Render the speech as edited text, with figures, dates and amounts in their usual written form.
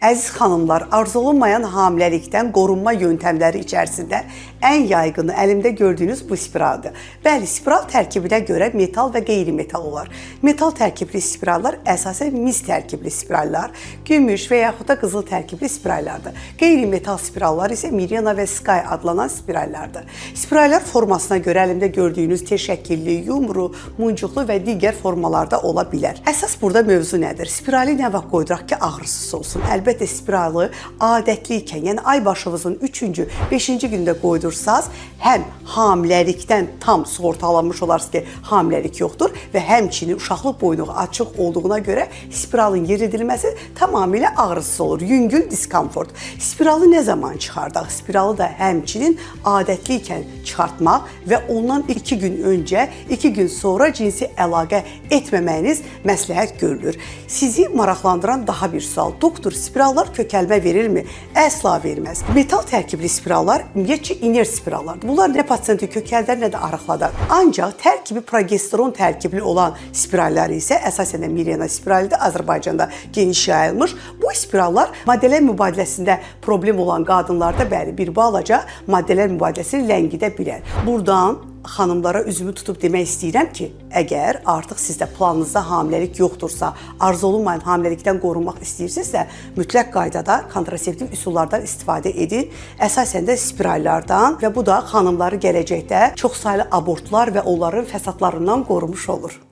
Əziz xanımlar, arzulunmayan hamiləlikdən qorunma yöntəmləri içərisində ən yaygını əlimdə gördüyünüz bu spiraldır. Bəli, spiral tərkibinə görə metal və qeyri-metal olar. Metal tərkibli spirallar əsasən mis tərkibli spirallar, gümüş və yaxud da qızıl tərkibli spirallardır. Qeyri-metal spirallar isə Mirena və Sky adlanan spirallardır. Spirallar formasına görə əlimdə gördüyünüz T şəkilli, yumru, muncuqlu və digər formalarda ola bilər. Əsas burada mövzu nədir? Spirali nə vaxt qoyduraq ki, ağrısız olsun? Əlbəttə spiralı adətli ikən, yəni ay başınızın 3-cü, 5-ci gündə qoydursaz, həm hamiləlikdən tam sığortalanmış olarsınız ki, hamiləlik yoxdur və həmçinin uşaqlıq boynuğu açıq olduğuna görə spiralın yeridilməsi tamamilə ağrısız olur. Yüngül diskomfort. Spiralı nə zaman çıxardaq? Spiralı da həmçinin adətli ikən çıxartmaq və ondan 2 gün öncə, 2 gün sonra cinsi əlaqə etməməyiniz məsləhət görülür. Sizi maraqlandıran daha bir sual. Doktor, spirallar kökəlmə verirmi? Əsla verməz. Metal tərkibli spirallar ümumiyyətcə inert spirallardır. Bunlar nə pasiyenti kökəldər, nə də arıqladar. Ancaq tərkibi progesteron tərkibli olan spirallar isə əsasən də Mirena spiralidir, Azərbaycanda geniş yayılmış. Bu spirallar maddələr mübadiləsində problem olan qadınlarda bəli bir balaca maddələr mübadiləsini ləngidə bilər. Buradan xanımlara üzümü tutub demək istəyirəm ki, əgər artıq sizdə planınızda hamiləlik yoxdursa, arzu olunmayan hamiləlikdən qorunmaq istəyirsinizsə, mütləq qaydada kontraseptiv üsullardan istifadə edin. Əsasən də spirallardan və bu da xanımları gələcəkdə çoxsaylı abortlar və onların fəsadlarından qorumuş olur.